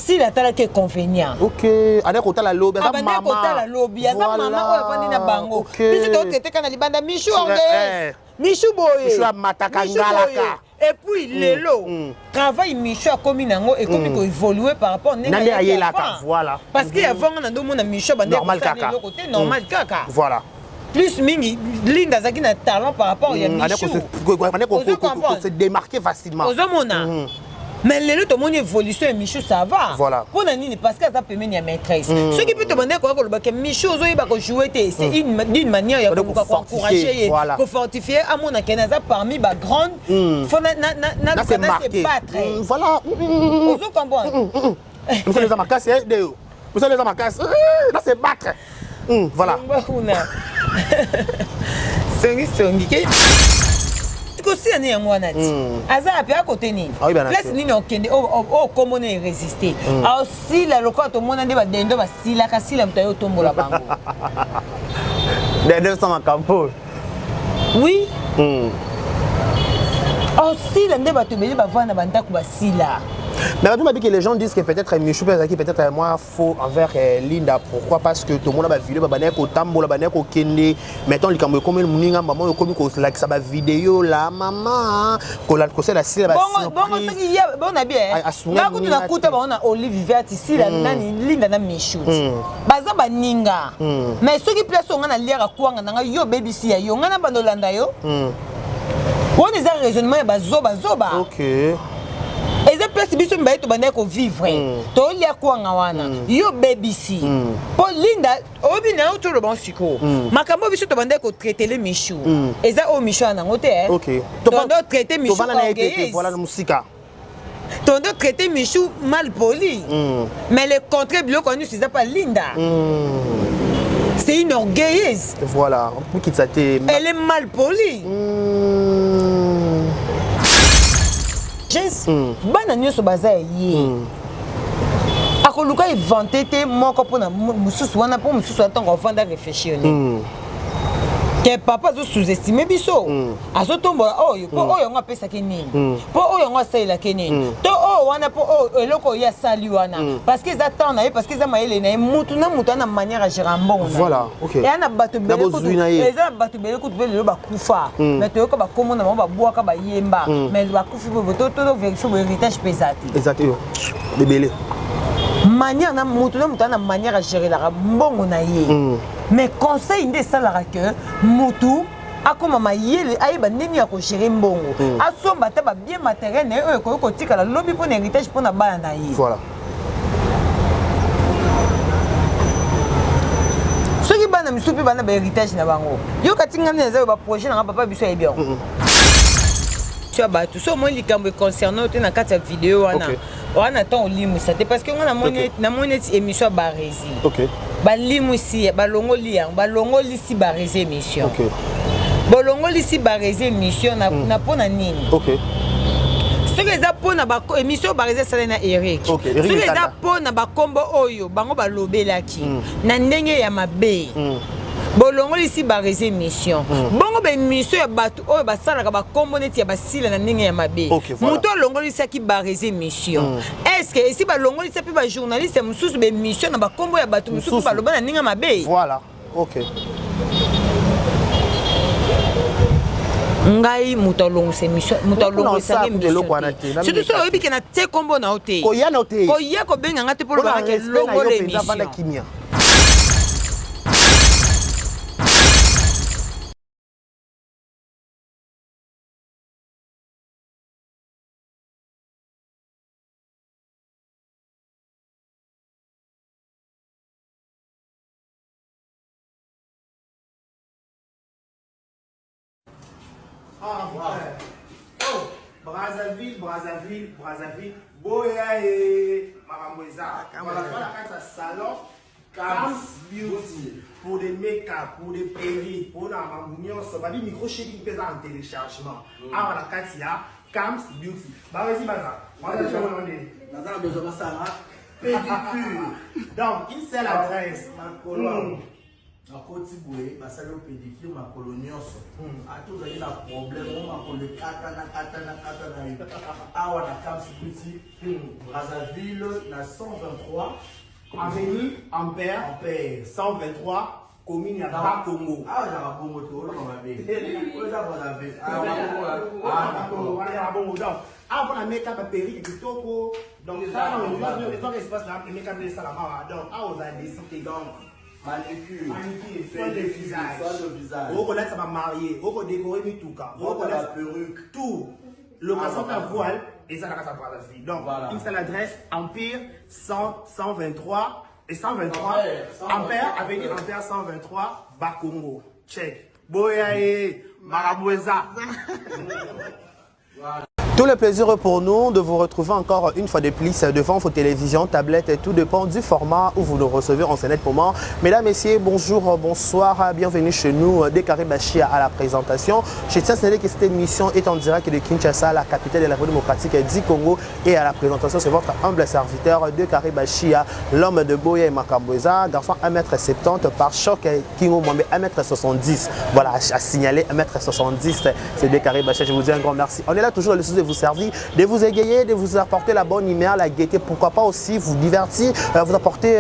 Sila atalaki inconvénient. Ok, ande kotala lobi aza mama. Abande kotala lobi aza voilà. mama oyo avandi na bango. Okay. Biso totraite kana libanda Michou orgueilleuse. Michou boye. Michou amataka ngalaka. Et puis lelo travail Michou akomi nango ekomi ko évoluer par rapport ndenge Nande ayelaka, voilà. Parce que avant nga na ndomona Michou abande Normal kosala kaka. eloko te normal kaka. Voilà. Plus mingi Linda azalaki na talent par rapport ya Ande Michou. ko Ozo comprendre? se démarquer facilement. Ozomona. Mais lelo tomoni évolution ya Michou ça va. Voilà. Mpona nini parce que aza pembeni ya maîtresse. Soki mpe tobandaki koya koloba ke Michou ozoyeba kojouer te c'est une d'une manière ya Bande koluka kofortifier, koencourager ye voilà. kofortifier amona kene aza parmi bagrande fo Na naluka se na se marquer. battre. Voilà. Ozo comprendre? Mosala eza makasi eh, deo. Mosala eza makasi. Na se battre. Voilà. Longwa kuna. Songi songi ke kosila ne yango wana ti aza ape akote nini Aoyeba na place te. nini okende oyo kombo na eresiste aosila lokola tomona nde badendo basilaka sila moto aye otombola bango. Dede sama makambo. Oui, osila nde bato ebele bavanda na bandako basila. Mais bato babi que les gens disent que peut-être Michou mpe azalaki peut-être moi faux envers Linda. Pourquoi? Parce que tomona bavideo babandaki kotambola, bandaki kokende. Maintenant likambo ekomi moninga mama oyo ekomi kolakisa bavideo la mama kosala sila Bongo bongo basurprise. Soki ye bongo na bien Asunga nga kutu moninga nakuta te. bango na olive verte sila nani Linda na Michou ti baza baninga, mais soki place oyo nga naliaka kwanga na ngai, yo obebisi ya yo, ngai na bando olanda yo wana eza raisonnement ya bazobazoba. Eza place biso mibale tobandaki kovivre, tolia kwanga wana, yo obebisi mpo Linda oyebi na yo toloba ngo sikoyo makambo oyo biso tobandaki kotraitele Michou eza oyo Michou wana nango te, eh. Tobanda otraite Michou Tovanda na ye te te. orgueilleuse. Voilà, na mosika. Tondo traité Michou mal poli, mais le contraire biloko nyonso eza pa Linda. C'est une orgueilleuse. Voilà, mikitisa te. Elle est mal polie. Jes bana nyonso baza ya ye, akoluka evante te moko mpona mosusu wana, mpo mosusu atango avanda réfléchir nini ke papa azo sous-estime biso, azotombola oyo mpo oyo yango apesaki nini, mpo oyo yango asalelaki nini, to oyo wana mpo oyo eloko oyo asali wana, parce que eza temps na ye, parce que eza mayele na ye. Mutu na mutu aza na manière ya gérer mbongo na ye. Voilà, ok. Eya na bato Na ebele bozwi kutu na ye. eza na bato ebele kutu mpe lelo bakufa, mais toyoka bakombo na bango, babwaka, bayemba, mais bakufi boye to vérifie boye, héritage mpe eza te. Eza te yo bebele. Manière na mutu na mutu aza na manière agérelaka mbongo na ye, mais conseil nde esalaka ke mutu akóma mayele, ayeba ndenge ya kogérer mbongo, asomba ata babien matériel na ye oyo ekoki kotikala lobi mpo na héritage, mpo na bana na ye. Soki bana misusu mpe bana bahéritage na bango, yoka ti ngai naza oyo baprojet na nga, papa biso ayebi yango ya bato. So omoni likambo econcerne oyo te na kati ya video wana, wana ntan olimwisa te, parce que nga namoni neti émission ya Baresi, balimwisi, balongoli yango, balongolisi Baresi émission. Bolongolisi Baresi émission na mpo na nini? Soki eza mpona émission oyo Baresi asali na Eric, Ok, Eric soki eza Etanda. mpona bakombo oyo bango balobelaki na ndenge ya mabe, bolongolisi Baresi émission, bongo baémission ya bato oyo basalaka bakombo neti ya basila na ndenge ya mabe, moto alongolisaki Baresi émission, est ce que esi balongolisa mpe bajournaliste mosusu baémission na bakombo ya bato mosusu Mosusu. baloba na ndenge ya mabe? Voilà, ok. Ngai moto alongwisa émission, moto Mpona alongwisanga osala kutu eloko wana émission te, te, surtout soki oyebi ke na tie kombo na yo te. Koya na yo te. Koya kobenga nga te mpo Mpona olobaka ke respect na yo longola mpenza, vanda émission. kimia. Ah, ouais. Oh, Brazzaville, Brazzaville, Brazzaville, boya e makambo eza. Voilà, voilà kati ya salon Cams Beauty pour des make-up, pour des perruques, pour na makambo nyonso. Babi micro shaking mpe eza en téléchargement. Awa na kati ya Cams Beauty. Bawezi baza. Wana jamona ndeni. Naza na besoin basala Pédicure. Donc, une seule adresse. Makolo. Nakoti boye, basali yo pedicure makolo nyonso. Ata ozali na problème, o makolo ekatana katana katana yo. Awa na Camps Beauty, Brazzaville, na 123 Avenue Ampère, Ampère. 123, commune ya Bakongo. Awa ezalaka bongo te, oloba mabe. Oyo eza Brazzaville. Ah, d'accord. Wana ya bongo. Donc awa mpona make-up, baperruque kitoko. Donc ezaka espace na make-up nde esalama awa. Donc awa ozala décité. Donc, manicure, manicure, soin de visage, soin de visage. Okolatisa bamariés, okodécorer mituka, okola perruque. Tout location Ah, ya voile eza na kati ya Brazzaville. Donc Voilà. une seule adresse, Empire 100, 123 et 123 Ampère, 123. Ampère, avenue Ampère 123, Bakongo. Check, boya ye makambo eza. Tout le plaisir est pour nous de vous retrouver encore une fois de plus devant vos télévisions, tablettes, et tout dépend du format où vous nous recevez en ce net moment. Mesdames, Messieurs, bonjour, bonsoir, bienvenue chez nous, Décaré Bachia à la présentation. Je tiens à signaler que cette émission est en direct de Kinshasa, la capitale de la République démocratique du Congo, et à la présentation, c'est votre humble serviteur, Décaré Bachia, l'homme de Boya et Makambo eza, garçon 1m70 par choc, Kingo Mwambe 1m70. Voilà, à signaler 1m70, c'est Décaré Bachia. Je vous dis un grand merci. On est là toujours le souci de vous servir, de vous égayer, de vous apporter la bonne humeur, la gaieté, pourquoi pas aussi vous divertir, vous apporter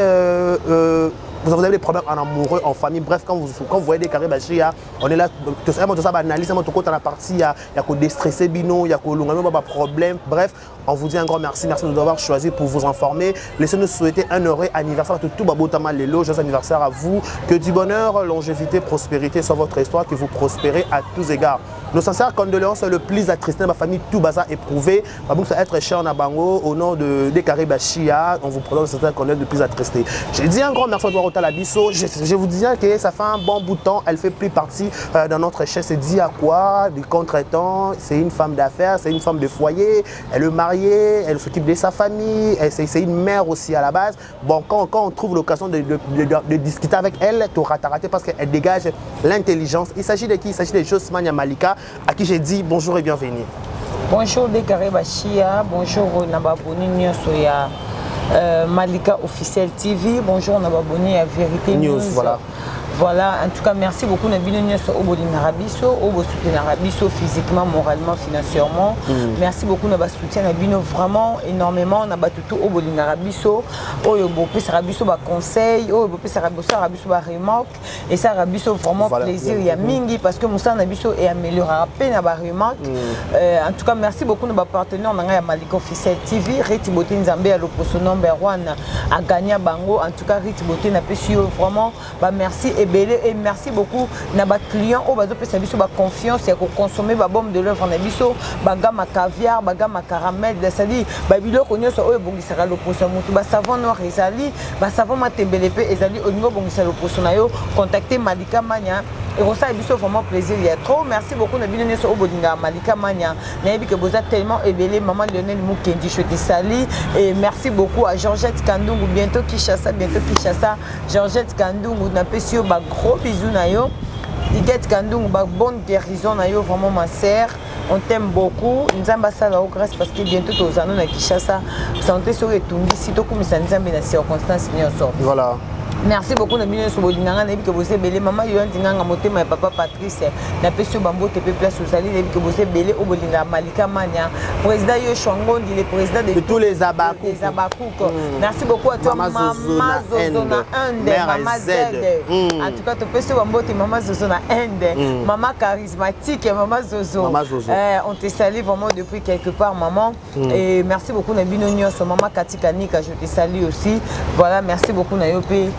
vous avez des problèmes en amoureux, en famille, bref, quand vous voyez Décaré Bachia, on est là, tout ça, tout ça, analyse, tout côté la partie, il y a qu'on déstresser bino, il y a qu'on ba problème, bref, on vous dit un grand merci, merci de nous avoir choisi pour vous informer. Laissez-nous souhaiter un heureux anniversaire à tout babotama lelo, joyeux anniversaire à vous, que du bonheur, longévité, prospérité soit votre histoire, que vous prospérez à tous égards. Nos sincères condoléances le plus attristé ma famille tout baza éprouvé, ça être cher na bango au nom de Décaré Bachia, on vous présente nos sincères condoléances le plus attristé. J'ai dit un grand merci à toi Labiso, je vous disais que ça fait un bon bout de temps, elle fait plus partie dans notre chaîne, c'est dit à quoi, du contretemps, c'est une femme d'affaires, c'est une femme de foyer, elle est mariée, elle s'occupe de sa famille, c'est une mère aussi à la base. Bon, quand on trouve l'occasion de discuter avec elle, tu auras raté parce qu'elle dégage l'intelligence. Il s'agit de qui? Il s'agit de Josmania Malika, à qui j'ai dit bonjour et bienvenue. Bonjour Décaré Bachia, bonjour na baabonnés nyonso ya Malika Officiel TV, bonjour na baabonnés ya Vérité News. News. Voilà. Voilà, en tout cas, merci beaucoup na bino nyonso oyo bolingaka biso, oyo bosoutenaka biso physiquement, moralement, financièrement. Merci beaucoup na basoutien na bino vraiment énormément, na bato tout oyo bolingaka biso, oyo bopesaka biso baconseil, oyo bopesaka, bosalaka biso baremarque, esalaka biso vraiment plaisir ya mingi parce que mosala na biso eamélioraka mpe na baremarque. En tout cas, merci beaucoup na bapartenaire na ngai ya Malika Officiel TV, Riti Bote, Nzambe ya loposo nomber one aganya bango. En tout cas, Riti Bote, napesi yo vraiment bamerci ebele et merci beaucoup na baclient oyo bazopesa biso baconfiance ya koconsommer babaume de lèvre na biso, bagamme ya caviar, bagamme ya caramel, c'est-à-dire babiloko nyonso oyo ebongisaka loposo ya motu. Basavon noir ezali, basavon matembele mpe ezali. Olingi obongisa loposo na yo, contacte Malika Mania, ekosala biso vraiment plaisir ya trop. Merci beaucoup na bino nyonso oyo bolingaka Malika Mania. Nayebi ke boza tellement ebele. Mama Lionel Mukendi, je te salue et merci beaucoup à Georgette Kandungu. Bientôt Kinshasa, bientôt Kinshasa. Georgette Kandungu, napesi yo bagros bisous na yo. Iget Kandungu, bonne guérison na yo vraiment, ma sœur, on t'aime beaucoup. Nzambe asala yo grâce parce que bientôt tozano na Kinshasa. Santé soki etungisi, tokumisa Nzambe na circonstance nyonso. Voilà. Merci beaucoup na bino nyonso bolinganga. Nayebi ke boza ebele. Mama Yoandi Nganga, motema ya papa Patrice, napesi yo bambote mpe place ozali. Nayebi ke boza ebele oyo bolingaka Malika Mania. Président Yoshua Ngondi, le président de tous les Abakouk. Des Abakouk. Merci beaucoup à toi. Mama Zozo. Mama Na Zozo na Inde. Inde. Mère Mama Z. Z. En tout cas, topesi yo bambote, Mama Zozo na Inde, mama charismatique, Mama Zozo. Mama Zozo. On te salue vraiment depuis quelque part, maman, et merci beaucoup na bino nyonso. Mama Katika Nika, je te salue aussi. Voilà, merci beaucoup na yo mpe,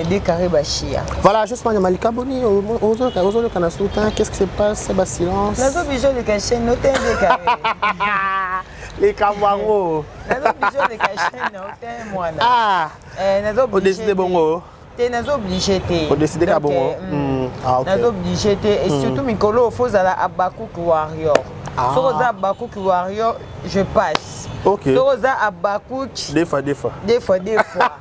Décaré Bachia. Voilà, Josmania Malika, boni ozoloka na soutien, qu'est-ce qui se passe? Ba silence. Nazo oleka chaîne ote, Décaré. Likambo yango. Nazo obligé oleka chaîne ote, mwana. Ah. Nazo odécider bongo. Te, nazo obligé te. Odécider ka bongo. Ah, ok. Nazo obligé te et surtout mikolo faut ozala Abakouk warrior. Soki oza Abakouk warrior, je passe. Soki oza Abakouk Des fois, des fois. Des fois, des fois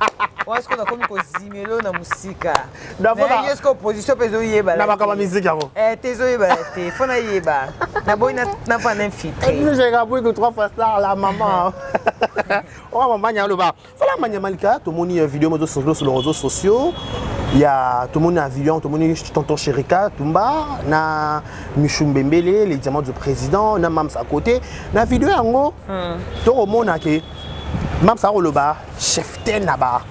wana sikoyo nakomi kozimela na mosika. Na ye sikoyo position mpe ezoyebana. Na makambo ya musique yango. Te, ezoyebana te, fo nayeba, naboyi napa na infiltré. J'ai compris que trois fois ça, la maman. Oh, maman, il y a le bas. Voilà, Mania Malika, tout le monde vidéo sur les réseaux sociaux. Ya tomoni avion, tomoni tonton Sherika Tumba na Michou Mbembele, les diamants du président, na Mams à côté. Na vidéo yango, tokomona ke Mams akoloba chef te na ba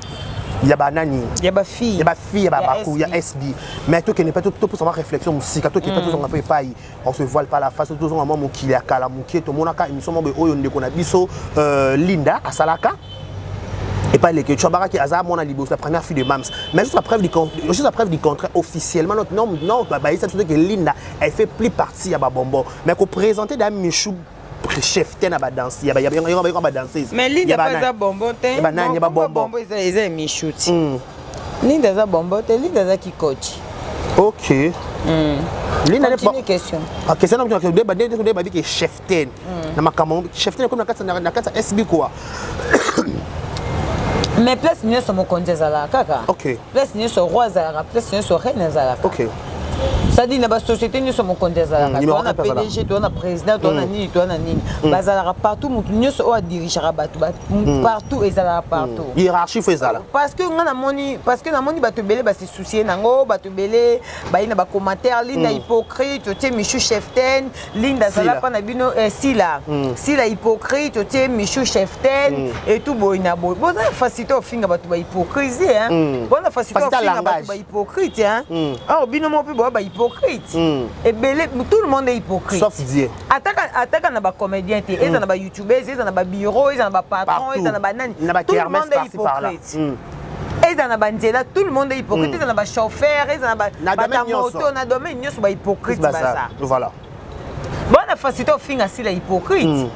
ya banani. Ya bafille. Ya bafille ya babaku ya SB. SB. Mais tokende mpe topusama réflexion mosika, tokende mpe tozonga mpe epai, on se voile pas la face, tozonga mwa mokili ya kala mokie. Tomonaka émission moko boye oyo ndeko na biso Linda asalaka epai leke tu abakaki aza mwana liboso, la première fille de Mams. Mais juste la preuve du contraire, officiellement non, non, bayisa biso que Linda, elle fait plus partie ya babonbon, mais koprésenter da Michou chef te na badanse ya badanseuse. Mais Linda mpe aza bonbon te. Ya banani, ya babonbon. Bonbon eza ya Michou ti. Linda aza bonbon te, Linda azaki coach. Ok. Linda ne Continue question. Ah, question na nde babi ke chef ten na makambo, chef ten ekomi na kati ya SB quoi. Mais place nyonso mokonzi azalaka kaka. Place nyonso roi azalaka, place nyonso reine azalaka. C'est-à-dire na basociété nyonso mokonzi azalaka. Numéro Toa na un mpe azalaka. PDG, toa na président, toa na nini, toa na nini, bazalaka partout. Motu nyonso oyo adirigeaka bato partout, ezalaka partout. Hiérarchie faut ezala. Parce que nga namoni, parce que namoni bato ebele base soucier nango, bato ebele bayi na bacommentaire: Linda hypocrite, otie Michou cheftaine. Linda azala Sila. mpa na bino, Sila, Sila hypocrite, otie Michou cheftaine et tout boye na boye. Boza na facilité ofinga bato bahypocrisie, hein. Boza na facilité Facilité ofinga bato langage. bahypocrite, hein. Or bino moko mpe boya bahypocrite ebele. Tout le monde est hypocrite. Sauf Dieu. Ataka na bacomédien te, eza na bayoutubers, eza na babureau, eza na bapatron, Partout. eza na banani. Na ba Tout le kermesse monde est par-ci par-là. hypocrite. Eza na banzela, tout le monde est hypocrite, eza na bachauffeur, eza na Na domaine bato ya nyonso. moto, na domaine nyonso bahypocrite Baza. baza. Bona facilité ofinga Sila hypocrite,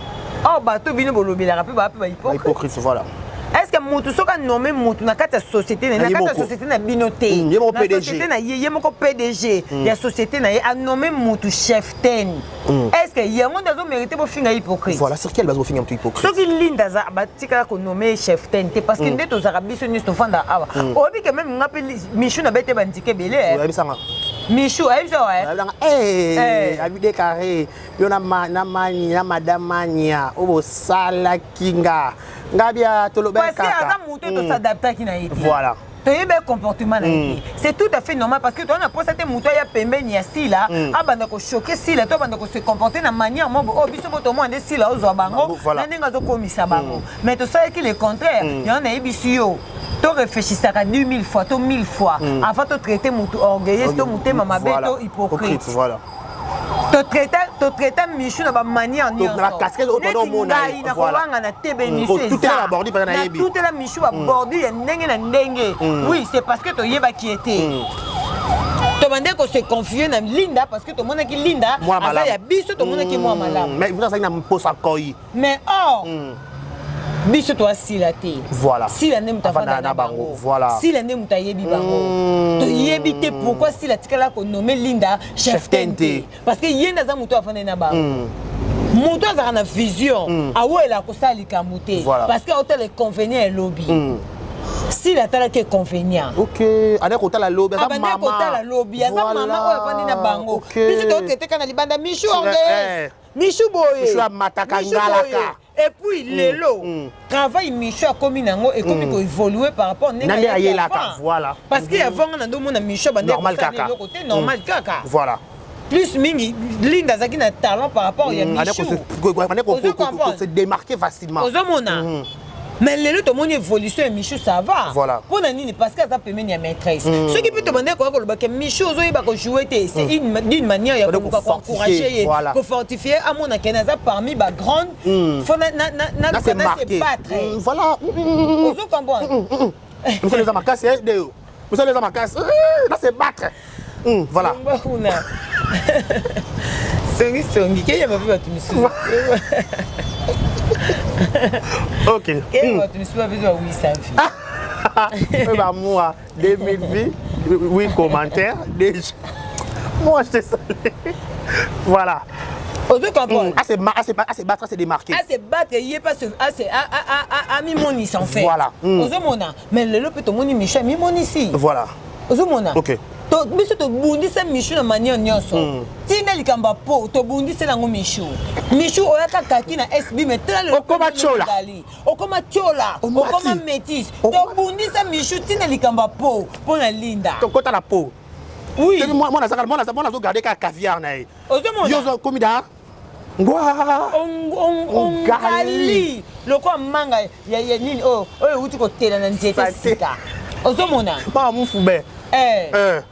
or bato bino bolobelaka mpe baa mpe bahypocrite. Hypocrite, voilà. Est ce que mutu soki anome mutu na kati ya société na ye, Na na ye kati ya moko. société na bino te, Ye moko na PDG. société na ye, ye moko PDG ya société na ye, anome mutu chef ten, est ce que yango nde azomérite bofinga hypocrite? Voilà, sur quelle base bofinga mutu hypocrite? Soki Linda aza, batikala konome chef ten te, parce que nde tozalaka biso nyonso tofanda awa, oyebi ke même nga mpe Michou na bete bandike ebele, eh. Oyebisanga. Michou ayebisa wa, eh. Oyebisanga, eh. Eh. Abi de carré yo na na mani na madame Mania oyo bosalaki nga bia toloba. Parce que aza motu oyo tosadaptaki na ye te. Toyebi comportement na ye te. C'est tout à fait normal, parce que toza na posa te motu aya pembeni ya Sila, abanda kochoquer Sila to abanda kose comporter na manière moko oyo biso bo tomona nde Sila ozwa bango na ndenge azokomisa bango. Mais tosalaki le contraire. Yango nayebisi yo, to réfléchissaka 10 000 fois to 1000 fois avant totraite motu orgueilleuse to motema mabe to hypocrite. Totraita Michou na bamanière Na bacasquette oyo nyonso. tozomona ye. Ngai na kowanga na tebe misu. Kotutela babordure mpenza nayebi. Natutela Michou babordure ya ndenge na ndenge. Oui, c'est parce que toyebaki ye te. Tobande kose confier na Linda parce que tomonaki Linda Mwana aza malamu. ya biso, tomonaki mwa malamu. Mais vous azalaki na mposa koi. Mais or biso toasila te. Sila nde moto Afanda afanda na na bango. bango. Sila nde moto ayebi bango. Toyebi te pourquoi Sila atikala konome Linda chef Chef ten ten te, te. parce que ye nde aza moto afandai na bango. Moto azalaka na vision, awelaka kosala likambo te, parce que aotala inconvénient elobi. Sila atalaki inconvénient. Ok, ande kotala lobi, aza Abandi mama. kotala lobi, aza mama oyo afandi na bango. Biso totraite kaka na libanda Michou orgueilleuse, Michou boye, Michou amataka Michou ngalaka. boye. Et puis lelo travail Michou akomi nango ekomi koévolue par rapport ndenge Na nde ayaki ayelaka, avant. Parce que avant nga na ndomona Michou abandi Normal kosala kaka. eloko te, normal kaka. Plus mingi Linda azalaki na talent par rapport ya Ande Michou. Ozo comprendre? se démarquer facilement. Ozomona, mais lelo tomoni évolution ya Michou, ça va. Mpo na nini? Parce que aza pembeni ya maîtresse. Soki mpe tobandeki koya kolobaka Michou ozoyeba kojouer te, c'est d'une manière ya Fallait koluka kofortifier, koencourage ye, kofortifie, amona kene aza parmi bagrande, faut Na se na se marquer. battre. Ozo comprendre? Mosala eza makasi, eh, deo mosala eza makasi. Eh, na se battre. Voilà. Ngwa kuna songisongi keyamba mpe bato misusu. Keyamba bato misusu bapeso bawisa vi. Oyo bamua 2000 vues, 8 commentaires déjà. Moi, je te salue. Voilà. Ozo comprendre? À se battre, à se démarquer. À se battre, ye pas amimonisa en fait. Ozomona, mais lelo mpe tomoni Michel amimonisi. Ozomona? Ok. Biso tobundisa Michu na manière nyonso. Ntina likambo ya po tobundisela yango Michu. Michu oyaka kaki na SB, mais tala lelo. Okoma tiola. Ozali. Okoma tiola. Omati. Okoma métis. Okoma- Tobundisa Michu ntina likambo ya po mpo na Linda. Tokota na po. Oui. Soki mwana azogarde kaka caviar na ye. Ozomona. Yo ozokomi da ngwa. Ongali lokola manga ya nini oyo euti kotela na nzete. Sate. Sika ozomona. Mama mufube. Eh. Eh.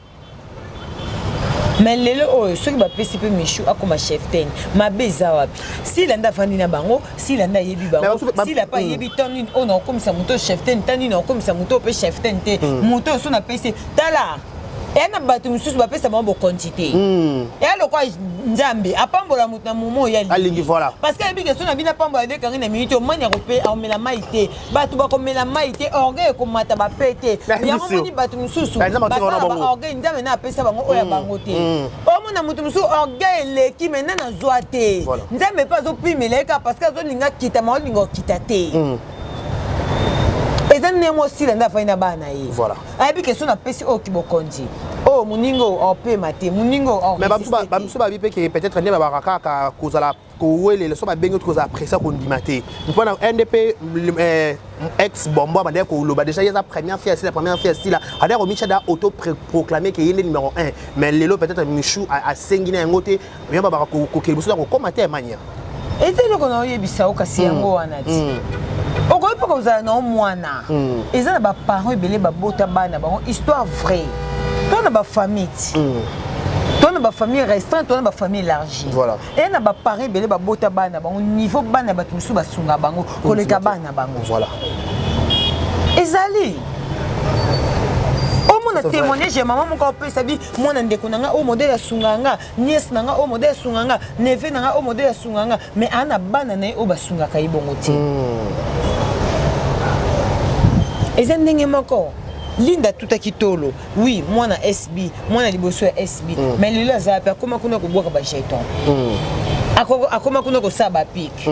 Mais lelo oyo, soki bapesi mpe Michu akoma cheftaine, mabe eza wapi? Sila nde afandi na bango, Sila nde ayebi Mais bango. Sila mpe ayebi ntan nini oyo nakokomisa moto oyo cheftaine, ntan nini nakokomisa moto oyo mpe cheftaine te. Moto oyo so napesi, tala, eya na bato mosusu bapesa bango bokonzi te. Eya lokola Nzambe apambola moto na momo oyo Alingi, voilà. parce que ayebi ke so na bino apambola nde ekangi na minute omani akope akomela mai te, bato bakomela mai te, orgueil ekomata bape te. Na Yango biso. moni bato mosusu Na Nzambe atika basala wana bongo. baorgueil, Nzambe na apesa bango oyo ya bango te. Omona moto mosusu orgueil eleki, mai nani azwa te. Nzambe mpe azopimela ye kaka parce que azolinga kita, ma olinga okita te. Eza ndenge osila nde afai na bana na ye. Ayebi ke so napesi oyo bokonzi oyo, moninga oyo aopema te, moninga oyo Mais aoresiste te. Bamosusu babi mpe ke peut-être nde babaka kaka kozala kowelela, so babengi kozala pressé kondima te mpona ndp ex bombo abandaki koloba déjà ye aza première fille asila, première fille asila, adaki komitia da auto proclamé ke ye nde numéro 1. Mais lelo peut-être Michu asengi na yango te, yo babaka kokende mosusu ya kokóma te emania. Eza eloko na oyebisa yo, kasi yango wana ti okoki mpe kozala na yo mwana. Eza na baparent ebele babota bana bango, histoire vraie, to na bafamille ti to na bafamille restreinte, to na bafamille élargie. Eya na baparent ebele babota bana bango, niveau bana ya bato mosusu basunga bango koleka bana bango. Ezali omona C'est vrai. témoignage ya mama moko apesa bi mwana ndeko na nga oyo modèle asunga nga, nièce na nga oyo modèle asunga nga, neveu na nga oyo modèle asunga nga, mais aa na bana na ye oyo basungaka ye bongo te. Eza ndenge moko Linda atutaki tolo, oui, mwana SB, mwana liboso ya SB, mais lelo aza mpe akóma kuna kobwaka bajeton, akóma kuna kosala bapique.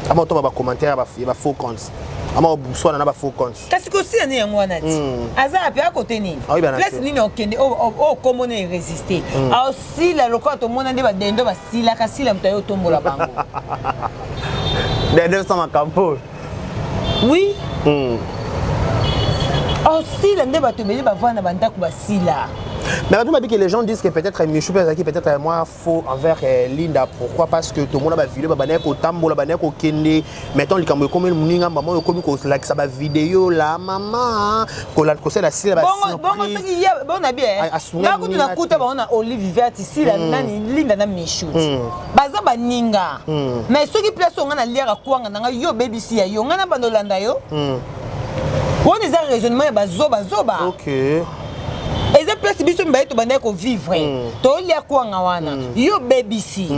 Ama otoba bacommentaire ya bafaux compte, ama obuswana na bafaux compte. Kasi kosila nde yango wana ti aza ape akote nini? Aoyeba na Place te. nini okende oyo kombo na eresiste, aosila lokola tomona nde badendo basilaka sila, moto aye otombola bango. Dende sa makambo. Oui, osila nde bato ebele bavanda na bandako basila. Mais bato babi que les gens disent que peut-être Michou mpe azalaki peut-être moi faux envers Linda. Pourquoi? Parce que tomona bavideo, babandaki kotambola, bandaki kokende. Maintenant likambo ekomi moninga mama oyo ekomi kolakisa bavideo la mama kosala sila. Bongo bongo soki ye bongo na bien Asunga nga kutu moninga nakuta te. bango na Olive Verte, sila nani, Linda na Michu ti baza baninga. Mais soki place oyo nga naliaka kwanga na ngai, yo obebisi ya yo, ngai na bando olanda yo, wana eza raisonnement ya bazobazoba. Eza place biso mibale tobandaki kovivre, tolia kwanga wana, yo obebisi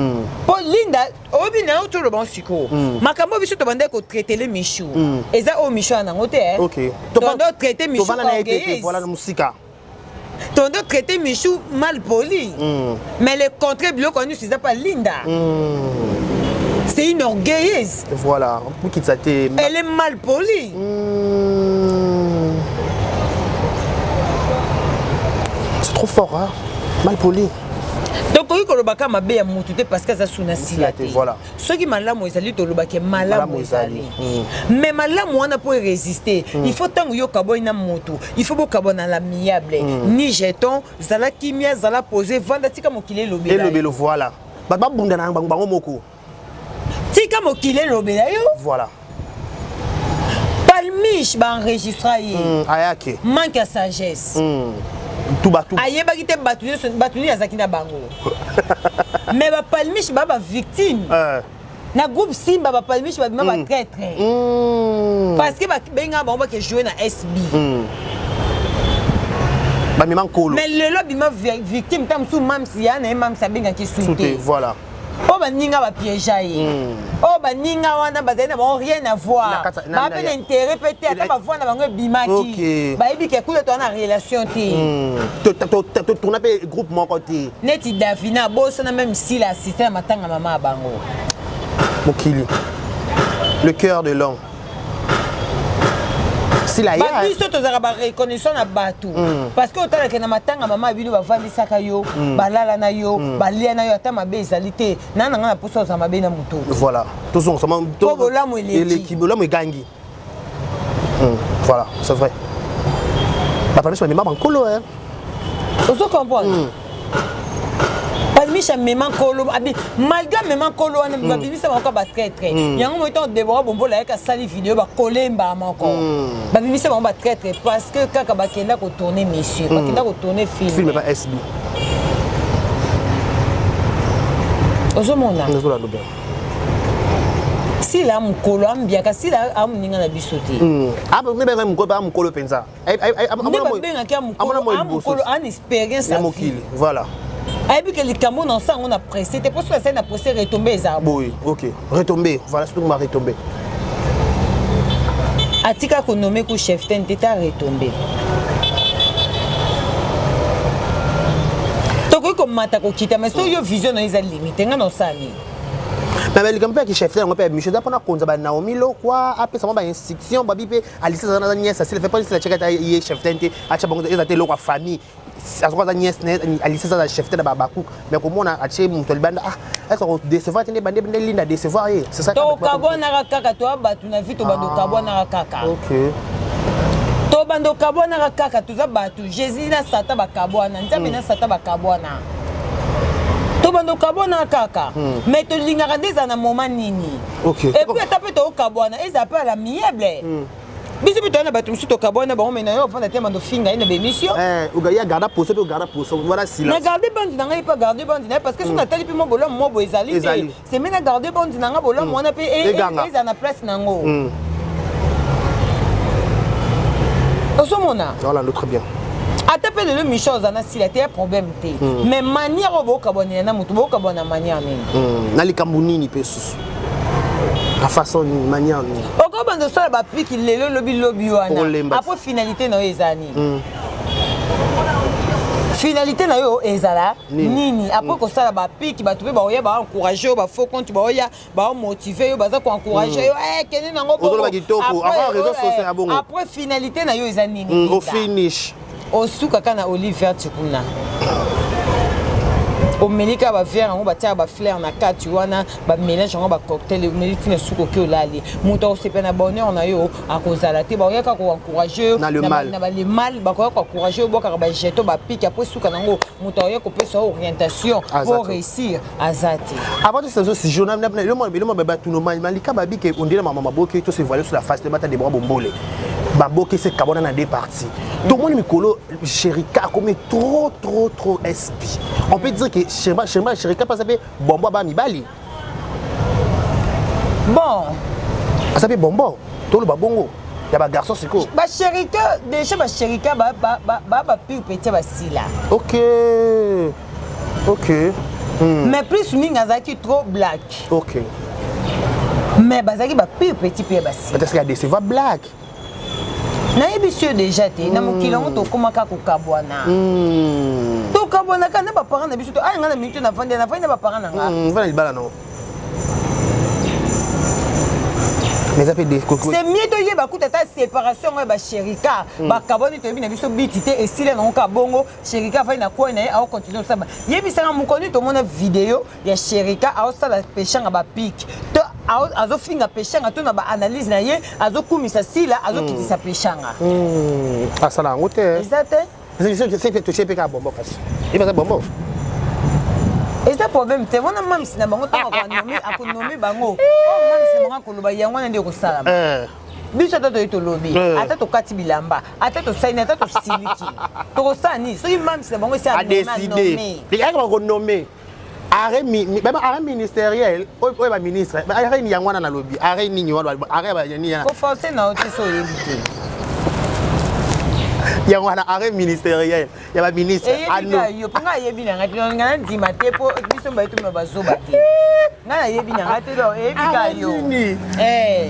mpo Linda oyebi na yo toloba sikoyo makambo oyo biso tobandaki kotraitele Michu, eza oyo Michu wana nango te, eh. Tondo traité Michu Tovanda na ye te te. orgueilleuse. Voilà, na mosika. Tondo traité Michu mal poli, mais le contraire, biloko nyonso eza pa Linda, c'est une orgueilleuse. Voilà, mokitisa te. Elle est mal polie. C'est trop fort, hein? Mal poli. Tokoki kolobaka mabe ya motu te parce que aza suna sila te. Soki malamu ezali, tolobaki malamu. Malamu ezali. Ezali, mais malamu wana mpo erésister, il faut ntango yo okabwani na motu, il faut bokabwana na l'amiable, ni jeton. Zala kimia, zala posé, vanda, tika mokili elobela yo. Elobelo, voilà, bato babunda na bango moko. Tika mokili elobela yo. Palmiche baenregistra ye. Ayake. Manque ya sagesse. Tuba tuba. Ayebaki te bato nyonso, bato nini azalaki na bango, mais bapalmiche baa bavictime. Na groupe Simba, bapalmiche babima batraître parce que babengaka bango bake jouer na SB. Bamema nkolo. Mais lelo abima victime, ta mosusu mamsi ya na ye, mamsi abengaki su Su te. te. Oyo baninga bapiéger ye, oyo baninga wana bazali na bango rien à voir. Baa mpe na intérêt mpe te, ata bavoi na bango ebimaki. Bayebi ke kuna toza na relation te. Totourna mpe groupe moko te. Neti Davina abosana même sila assiste na matanga mama ya bango. Mokili, le cœur de l'homme. Sila ye. Babiso tozalaka bareconnaissant na bato, parce que otalaka na matanga mama ya bino, bavandisaka yo, balala na yo, balia na yo, ata mabe ezali te. Na ngai na mposa ozala mabe na moto. Voilà, tozonga. Po bolamu eleki. Eleki, bolamu egangi. Voilà, c'est vrai, bapamiso bamema bankolo, hein. Ozo comprendre? Palmiche amema nkolo abi, malgré amema nkolo wana, babimisa bango ka batraître. Yango moi, ntango Debora Bombola ayaki, asali video, bakolemba moko, babimisa bango batraître parce que kaka bakenda kotourner monsieur, bakenda kotourner film. Film. Ba SB. Ozomona? Nazolanda bien. Sila mokolo ambiaka, sila amoninga na biso te. Nde mokolo, ba mokolo mpenza. Nde babengaki ya mokolo, amokolo ana expérience ya ya mokili, voilà. Ayebi ke likambo na osala yango na presse te, mpo soki asali na presse, retombe ezala. Boye, ok, retombe, voilà, surtout ma retombe. Atika konommer ku chef ten te, ta retombe. Tokoki komata, kokita, mais soki yo vision na yo eza limité, ngai na osala nini? Mais likambo mpe ya kichef yango mpe ya Micho eza mpona konza banaomi lokwa, apesa mwa bainstruction. Babi mpe Alisi aza naza nièce, asila fe mpo sila tiaka ata ye chef ten te, atya bango eza te eloko ya famille. Azoka aza nièce, Alisi aza chef te na bacook, mais komona atie moto libanda, ah, est-ce que décevoir te nde bande nde Linda décevoir ye, c'est ça. Tokabwanaka kaka, toya bato na vie, tobanda okabwanaka kaka. Ok. Tobanda okabwanaka kaka, toza bato. Jésus na Satan bakabwana, Nzambe na Satan bakabwana. Tobanda okabwanaka kaka, mais tolingaka nde ezala na moment nini. Ok. Et puis ata mpe tookabwana, ezala mpe à l'amiable. Biso mpe toya na bato mosusu, tokabwana bango, mais na yo ofanda te, bando finga ye na bémission. Ya garda poso mpe ogarda poso wana Na silence. Garde bandi na ngai, mpe garde bandi na ye, parce que soki natali mpe mwa bolamu mwa boye ezali te. Ezali. Seme na garde bandi na ngai, bolamu wana mpe Eganga. ezala na place nango. Ozomona? Voilà, très bien. Ata mpe lelo Michel oza na sila te, ya problème te, mais manière oyo bokabwanela na motu, bokabwana manière nini? Na likambo nini mpe susu, na façon nini, manière nini? Okobanda osala bapiki lelo, lobi lobi wana. Okolemba. Après, finalité na yo eza nini? Finalité na yo ezala Nini? nini? Après kosala bapiki, bato mpe baoya baencourage yo, bafaux compte baoya baomotive yo, baza koencourage yo. Eh, kende nango bongo. Ozoloba kitoko. Après, Avant, réseau social ya bongo. Après, finalité na yo eza nini? Au Linda? finish. Osuka kaka na olive verte kuna, omeli kaka baverre yango, batiaka bafleur na kati wana, bamélange yango, bacocktail, omeli ntina suka, oki olali. Moto akosepela na bonheur na yo akozala te. Bakoya kaka koencourage yo Na le mal. Na bale mal, bakoya koencourage yo, bokaka bajeton, bapike. Après, suka nango, moto akoya kopesa yo orientation Aza po te. réussir aza te. Avant tout ça, si journal le mo ba tuno malika babi ke on dirait mama maboke to se voiler sur la face de bata de bras bombole baboke se kabona na deux parties. Tout le monde mikolo Sherika comme trop trop trop SP. On peut dire que Sherika Sherika Sherika passe pe bombo ba mibali. Bon. Asa pe bombo to lo ba bongo ya ba garçon siko. Basherika déjà, basherika ba bapire petit basila. Ok. Mais plus mingi azalaki trop black. Mais bazalaki bapire petit mpe ya basila. Peut-être qu'il y a décevoir black. Nayebi si yo déjà te, na mokili yango tokomaka kokabwana. Tokabwanaka na baparent na biso to aya. Ngai na mingi to navandi, navandi na baparent na nga. Va na libala non. Mais ça fait des C'est mieux toyeba kuta ata séparation yango ya basherika, bakabwani, toyebi na biso biti te, esila nango ka bongo. Sherika afai na kwai na ye, aocontinue kosala. Yebisanga mokoni tomona video ya Sherika aosala peshanga bapike to azofinga peshanga, to na baanalyse na ye azokumisa Sila, azokitisa peshanga. Asala yango te. Eza te. Touche mpe kaka bombo, kasi eza bombo. Eza problème te wana. Mamisi na bango, ntango akonommer bango, oyo mamisi na bango akoloba, yango wana nde ekosalama. Biso ata toyi tolobi, ata tokati bilamba, ata tosalini, ata tosiliki, tokosala nini soki mamisi na bango esi adécider? Ayaka bakonommer arrêt, arrêt ministériel oyo baministre, arrêt yango wana nalobi, arrêt nini wana, arrêt nini wana. Koforce na yo te so oyebi te. Yango wana, arrêt ministériel ya baministre. Eyebi kaka yo, mpo ngai ayebi na ngai te. Ngai nandima te, mpo biso baye tomona bazoba te. Ngai nayebi na ngai te, donc eyebi kaka yo. Nini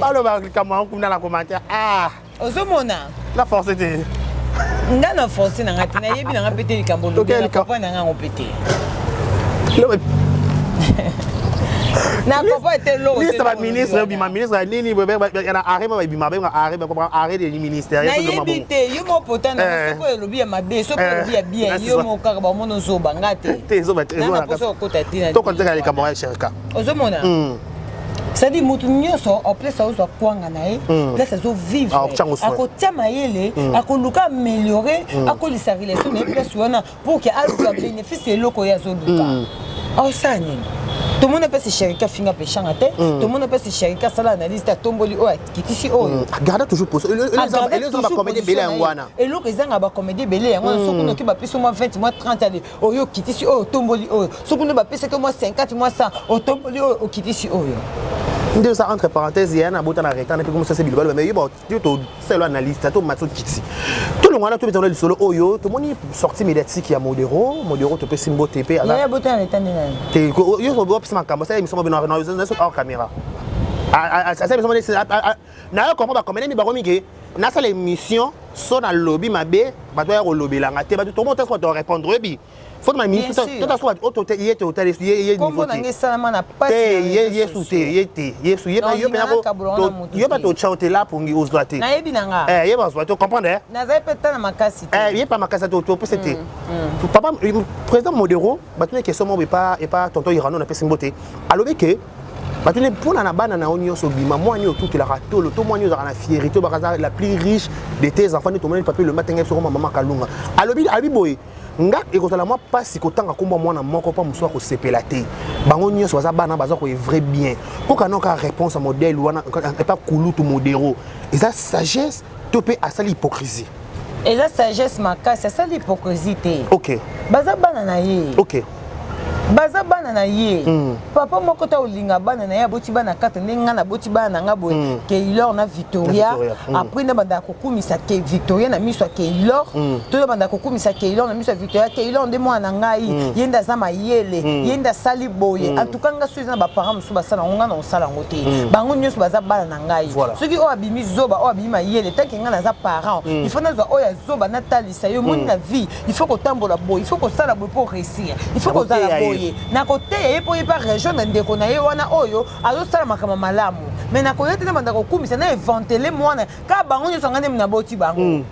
baloba likambo yango kuna na commentaire, ah. Ozomona? Na force te. Ngai na force na ngai te, nayebi na ngai mpe te likambo olobi, na comprendre na ngai yango mpe te. Na comprendre te eloko. Liste ba ministre obima ministre ya nini na arrêt ba bima benga arrêt ba comprendre arrêt de ministère. Nayebi te yo moko pota na soki olobi ya mabe soki olobi ya bien yo moko kaka bamona ozoba nga te. Te ezoba te. Na poso okota te na. To konteka likambo ya Sherika. Ozomona. C'est-à-dire moto nyonso en place azozwa kwanga na ye, place azovivre, akotia mayele, akoluka améliorer, akolisa relation na ye place wana pour que azwa bénéfice eloko oyo azoluka. Aosala nini? Tomoni mpesi Sherika afinga Peshanga te, tomoni mpesi Sherika asala analyse te, atomboli oyo, akitisi oyo. Garda toujours position, bacomédie ebele yango wana. Eloko ezanga bacomédie ebele yango wana. Soki noki bapesi mwa 20, mwa 30, ale oyo okitisi oyo, otomboli oyo. Soki nde bapesaki mwa 50, mwa 100, otomboli oyo, okitisi oyo. Nde oza entre parenthèse ya na bota na retard mpe komosasa bilobaloba, mais yo yo tosala analyste to mati okiti tolongo wana, tobetana lisolo oyo tomoni sortie médiatique ya Modero. Modero, topesi mbote mpe. Yaya bota na retard nde nani? Te, yo opesa makambo, asala émission mobino hors caméra, asala émission nayo comprendre bacomédien mi bango mingi. Nasala émission so nalobi mabe, bato baya kolobelanga te, bato tomo taso bato répondre, oyebi faut ma ministre tota so bato oto ye te otali ye ye niveau te esalama na pasi te ye yesu te ye te yesu ye yo mpe yo mpe totya te la pongi ozwa te. Nayebi na nga. Ye bazwa te, comprendre. Nazali mpe ta na makasi te. Ye pa makasi te, topesa te. Papa président Modero, batuni question moko epa tonton Irano, napesi mbote. Alobi ke batuni mpona na bana na yo nyonso obima mwani otutelaka tolo to mwani ozalaka na fierté, obaka la plus riche de tes enfants. Nde tomoni papier lomba tenge biso koma mama Kalunga. Alobi boye: nga ekozala mwa mpasi kotanga kombo mwana moko mpo mosusu akosepela te. Bango nyonso baza bana, baza koœuvrer bien. Koka noka réponse ya modèle wana epa kulutu Modero, eza sagesse to mpe asali hypocrisie? Eza sagesse makasi, asali hypocrisie te. Baza bana na ye. Baza bana na ye. Papa moko ta olinga bana na ye, aboti bana kate ndenge ngai naboti bana na nga boye, Keylor na Victoria. Après nde bandaka kokumisa ke Victoria na miso ya Keylor, to nde bandaka kokumisa Keylor na miso ya Victoria. Keylor nde mwana na ngai, ye nde aza mayele, ye nde asali boye. En tout cas nga so eza na baparent mosusu basala yango, ngai na kosala yango te. Bango nyonso baza bana na ngai. Soki oyo abimi zoba, oyo abimi mayele, tant que ngai naza parent, il faut nazwa oyo azoba, natalisa ye: omoni, na vie il faut kotambola boye, il faut kosala boye mpo réussir, il faut kozala boye. Nakoteya ye mpo ye mpe rejoindre ndeko na ye wana oyo azosala makambo malamu. Mais nakoya te na banda kokumisa na éventele mwana kaka. Bango nyonso ngai nde naboti bango.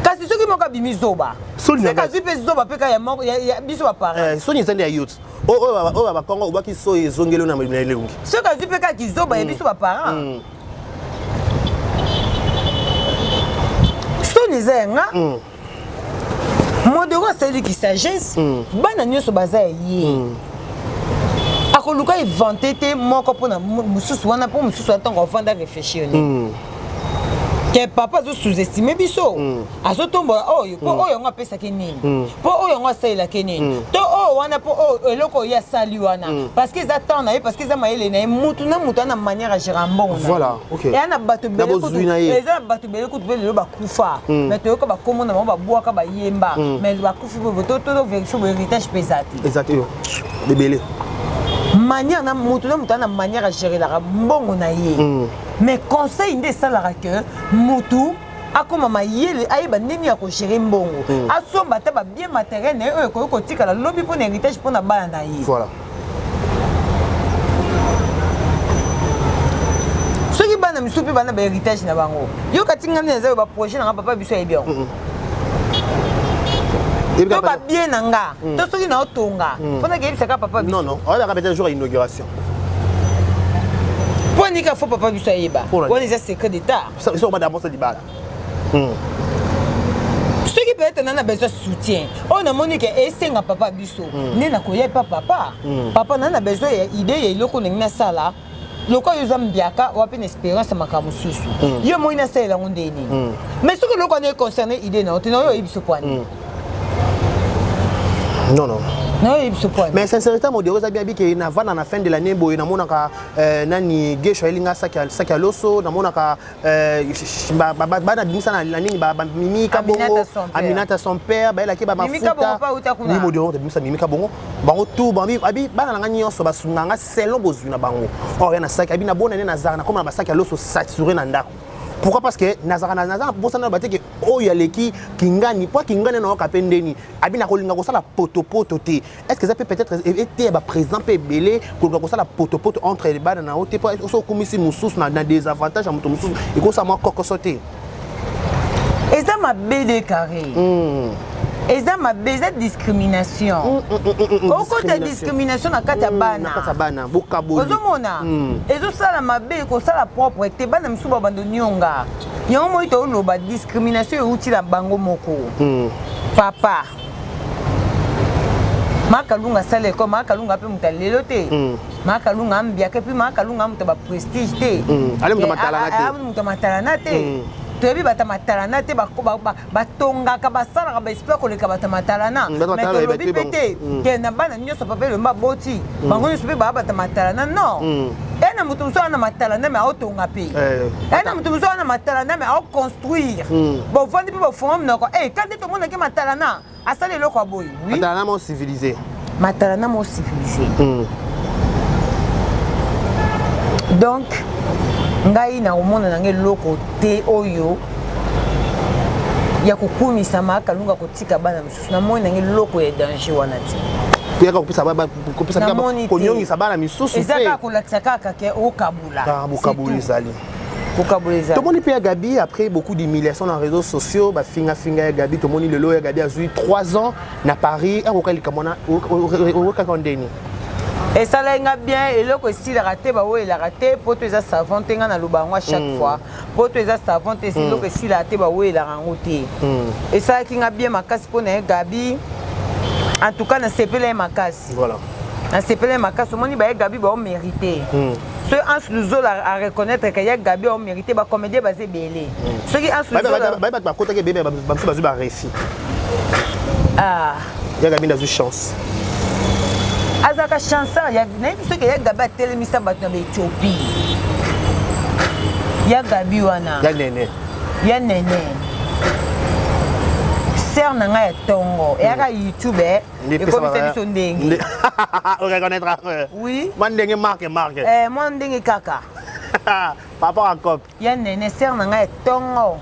Kasi soki moko abimi zoba, seka azwi mpe zoba mpe kaka ya biso baparent. Soni eza nde ya youth oyo bakongo obwaki so ezongeli na elongi. Soki azwi mpe kaka kizoba ya biso baparent, soni eza ya nga. Modero asaliki sagesse. Bana nyonso baza ya ye, akoluka éventer te moko mpona mosusu wana, mpo mosusu wana ntango avanda réfléchir nini ke papa azo sous-estime biso, azotombola oyo mpo oyo yango apesaki nini, mpo oyo yango asalelaki nini, to oyo wana mpo oyo eloko oyo asali wana, parce que eza temps na ye, parce que eza mayele na ye. Mutu na mutu ana manière ya gérer mbongo na ye. Eya na bato ebele kutu, eza na bato ebele kutu mpe lelo bakufa, mais toyoka bakombo na bango, babwaka, bayemba, mais bakufi boye, to vérifie boye, héritage mpe eza te. Eza te, ebele. Manière na mutu na mutu ana manière agérelaka mbongo na ye. Mais conseil nde esalaka ke mutu akóma mayele, ayeba ndenge ya kogérer mbongo, asomba ata babien matériel na ye oyo ekoki kotikala lobi mpo na héritage, mpo na bana na ye. Soki bana misusu mpe bana bahéritage na bango, yoka ti ngai naza oyo baprojet na nga, papa biso ayebi yango, to babien na nga, to soki naotonga mpona keyebisaka papa biso. Non, non, oyebaka peut-être jour ya inauguration. Mpo nika fo papa biso ayeba, wana eza secret d'état. Soki bada libala. Soki peut-être na besoin soutien oyo namoni ke esenga papa biso, nde nakoya epa papa: papa, na besoin ya idée ya eloko ndenge nasala lokola yo oza mbiaka owa mpe na expérience ya makambo mosusu, yo moi nasalela yango nde nini. Mais soki eloko wana econcerne idée na yo te, na oyo oyebi biso poani. Non, non. Na oyo oyebi biso poani. Mais sincérité, Modero eza bien bike navanda na fin de l'année boye, namonaka nani Gesho ayelinga saki ya loso, namonaka bana bimisa na nini, Mimi Kabongo, Aminata son père, bayelaki bamafuta. Oui, Modero bimisa Mimi Kabongo, bango tout abi bana na nga nyonso basunga nga selon bozwi na bango. Or ya na saki abi na bonane nazala nakoma na basaki ya loso saturé na ndako. Pourquoi? Parce que nazalaka naza na mposa na bateke oyo aleki kingani po kingani nayoka mpe ndeni abi na kolinga kosala potopoto te. Est ce que eza mpe peut-être eteya baprésident mpe ebele kolinga kosala potopoto entre bana na yo te, po soki okumisi mosusu na désavantage ya moto mosusu, ekosala mwa kokoso te? Eza mabe de carré. Eza mabe, eza discrimination. Okota discrimination na kati ya bana. Na kati ya bana, bokaboli. Ozomona, ezosala mabe, kosala propre te. Bana misusu babando nionga yango. Moi toloba discrimination euti na bango moko. Papa Makalunga asala ekole, Makalunga mpe moto alelo te. Makalunga ambiaka, et puis Makalunga moto baprestige te. Ale moto matalana te. Moto matalana te. Toyebi bato matalana te, batongaka, basalaka baexploit koleka bato matalana. Mais tolobi mpe te ke na bana nyonso papa Elomba boti, bango nyonso mpe baa bato matalana. Non, e na moto mosusu aza na matalana mais aotonga mpe, e na moto mosusu aza na matalana mais aoconstruire. Bovandi mpe bofonga monoko e ka nde tomonaki matalana asala eloko ya boye. Oui, matalana mo civilisé. Matalana mo civilisé. Donc ngai nakomona nanga eloko te oyo ya kokumisa Makalunga kotika bana mosusu. Namoni nanga eloko ya danger wana te. Yaka kopesa konyongisa bana misusu. Eza kaka kolakisa kaka ke okabula. Bokabula ezali. Kokabula ezali. Tomoni mpe ya Gabi, après beaucoup d'humiliation na réseaux sociaux, bafingafinga ya Gabi. Tomoni lelo ya Gabi azwi 3 ans na Paris. Akoka likambo wana, okokaka ndeni? Esalai nga bien. Eloko esilaka te, bawelaka te. Po to eza savon te. Nga naloba yango à chaque fois, po to eza savon te. Eloko esilaka te, bawelaka yango te. Esalaki nga bien makasi mpo na ye Gabi. En tout cas nasepela ye makasi. Nasepela ye makasi. Omoni, baye Gabi baomérite. Soki Anse Luzola areconnaître ke ya Gabi aomérite, bacomédien baza ebele. Soki Anse Luzola, baye bato bakotaki ebele, bamosusu bazwi baréussi. Ya Gabi nde azwi chance. Azalaka chanceur. Nayebi soki ya Gabi atelemisa bato na baethiopie, ya Gabi wana. Ya nene. Ya nene, sœur na ngai ya ntongo, eyaka YouTube ekomisa biso ndenge. Oreconnaître. Oui. Mwa ndenge marke marke. Mwa ndenge kaka. Par rapport à cop. Ya nene, sœur na ngai ya ntongo,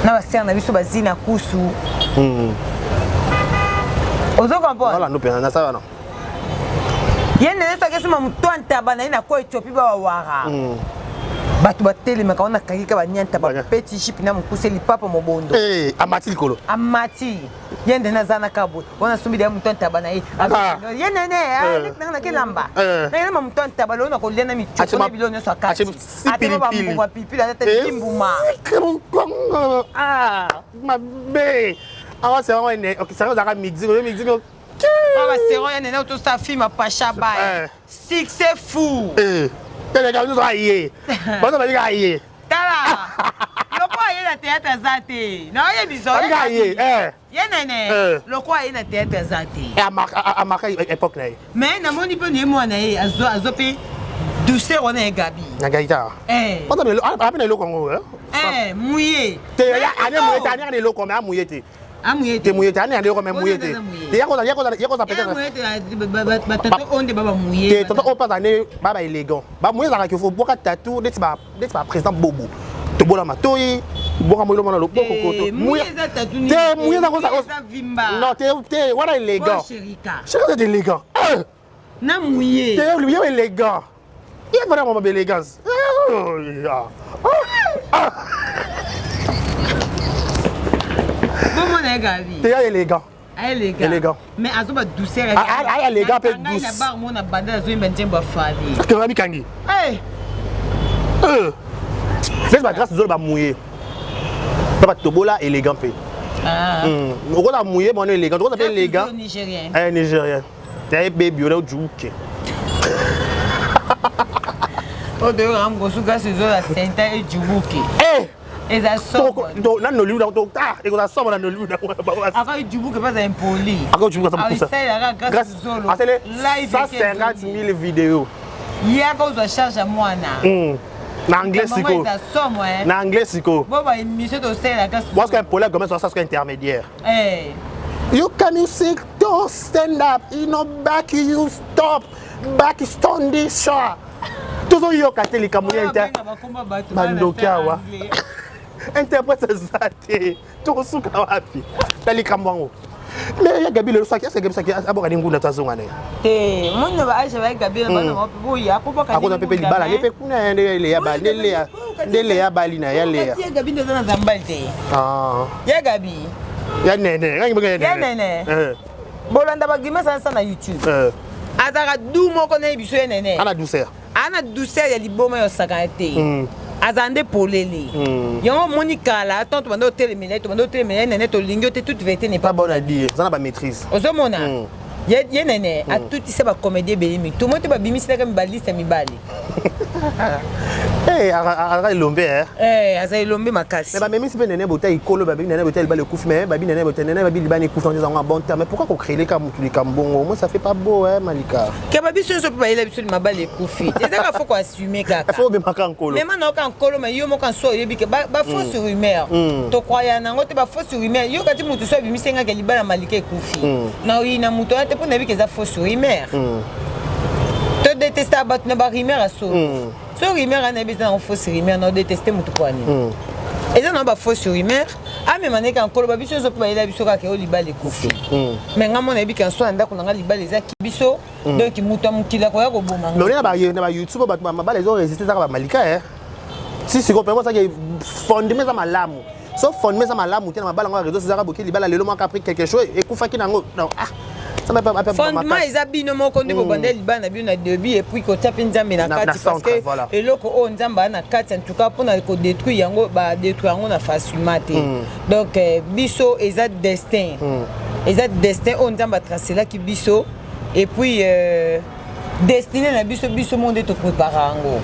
na basœur na biso bazina kusu. Ozo comprendre? Voilà, mpenza nasala wana. Ye nene, soki esoma moto antaba na ye na ko Ethiopie, bawawara bato batelemaka wana, kangika banianta, bapeti jipe na mokuse, lipapa mobondo. Amati likolo. Amati. Ye ndene aza na kabwe wana, asombi deya moto antaba na ye. Ye nene nanga nakelamba nakelamba moto antaba lelo na kolia na michoko na biloko nyonso akati, atema bambuma, pilipili, atata mbuma. Mabe awa, c'est vraiment, ok, c'est ozalaka midi, midi. Basero ya nene otosala film Apacha Bay, succès fou. Nyonso aye, bato balinga aye. Tala, loko aye na théâtre aza te, naoyebiso. Balinga aye. Ye nene, loko aye na théâtre aza te. Amarka époque na ye. Mais namoni mpe naye mwana ye azwa mpe douceur wana ye Gabi. Na Gaita ape na eloko yango. Muye. Te, ane muye te, ane eloko, mais amuye te. Amuye. Te, muye te, ane eloko, mais muye te. Te, yakoza peut-être. Batato oyo nde babamuye. Te, tonton oyo mpe ane baba élégant, bamuye ezalaka ke fo bwaka tatou neti baprésident Bobo, tobola matoi, boka moyi lomona loboko koto. Te, muye eza. Non, te, te, wana élégant. Chérika c'est élégant. Na muye. Te, yo élégant, ye vraiment ma élégance. Bomona ye Gabi. Te, ya élégant. Élégant. Élégant. Mais azo ba douceur. Ah, élégant mpe douce. Na bar mona banda azoyemba nzembo afali. Parce que mikangi. Neti bagrâce ozolo bamuye mpe batobola élégant mpe. Okoza muye mwana élégant, okoza mpe élégant. Nigérien. Nigérien te, bebi ona ojuke. Oyo toyokaka mokosu, grâce ezola senta ejubuke. Eza somo. Na Nollywood ekozala somo na Nollywood. Aka ejubuke mpe aza impoli. Aka ojubuke aza mokusa. Asalelaka grâce zolo. Asele 150 000 vidéos. Yaka ozwa charge ya mwana. Na anglais sikoyo. Eza somo. Na anglais sikoyo. Bo baémission tosalelaka. Parce que Gomez osa sikoyo intermédiaire. You can you see, don't stand up, you know, back you stop, back stone this shot. Tozoyoka te likambo nini te. Bandoki awa. Interprète eza te. Tokosuka wapi? Na likambo yango. Mais ya Gabi lelo soki asa Gabi soki aboka ni ngunda tazonga na ye. Te, moni ba age ba Gabi na bana ba boya akoboka ni. Akoza pepe libala ye pe kuna nde le ya ba nde le ya nde le ya bali na ya le ya. Ya Gabi nde na zambal te. Ah. Ya Gabi. Ya nene, ngangi bonga ya nene. Ya nene. Eh. Bolanda ba grimace ansa na YouTube. Eh. Azaka du moko na biso ya nene. Ana douceur. Ana douceur ya liboma ya osakana te. Aza nde polele. Yango omoni kala tant tobanda otelemela ye, tobanda otelemela ye nene, tolingi yo te, toute vérité n'est pas bonne à dire. Aza na ba maîtrise. Ozomona ye nene atutisa ba comédien ebele mitu moi te, babimisilaka baliste ya mibali. Aza elombe. Aza elombe makasi. Mais bamemisi mpe nene bota ikolo, babi nene bota libala ekufi, mais babi nene bota nene babi libala ekufi yango ezango bon terme. Mais pourquoi kocréer ka mutu likambo bongo? Moi, ça fait pas beau, hein, Malika. Ke babiso nyonso mpe bayela biso mabala ekufi, ezaka faut koassume kaka. Faut obemaka nkolo. Mema na oka nkolo, mais yo moko nso oyebi ke bafausse rumeur, tokroya nango te. Bafausse rumeur, yo kati mutu so abimisi engaka libala Malika ekufi, na oyina moto wana te, mpo nayebi ke eza fausse rumeur. Todetesta bato na barumeur ya solo. So rumeur wana yebi eza nango fausse rumeur, na odeteste motu po anini? Eza nango bafausse rumeur. Amema ndenge nkolo, babiso nyonso mpe bayela biso kaka oyo libala ekufi, mais nga mona yebi ke nso na ndako na nga libala ezaki biso. Donc moto ya mokili akoya koboma. Mais na bayoutube, bato mabala ezoresiste ezaka bamalika si sikoyo mpe osaki fondement eza malamu. So fondement eza malamu te na mabala yango ya réseau, ezaka boki libala lelo moko après quelque chose ekufaki nango. Donc ah, fondement eza bino moko nde bobanda libala na bino na début, et puis kotia mpe Nzambe na kati, parce que eloko oyo Nzambe aa na kati, en tout cas mpona kodétruire yango, badétruire yango na facilement te. Donc biso eza destin, eza destin oyo Nzambe atracelaki biso, et puis destinée na biso, biso mo nde toprépara yango.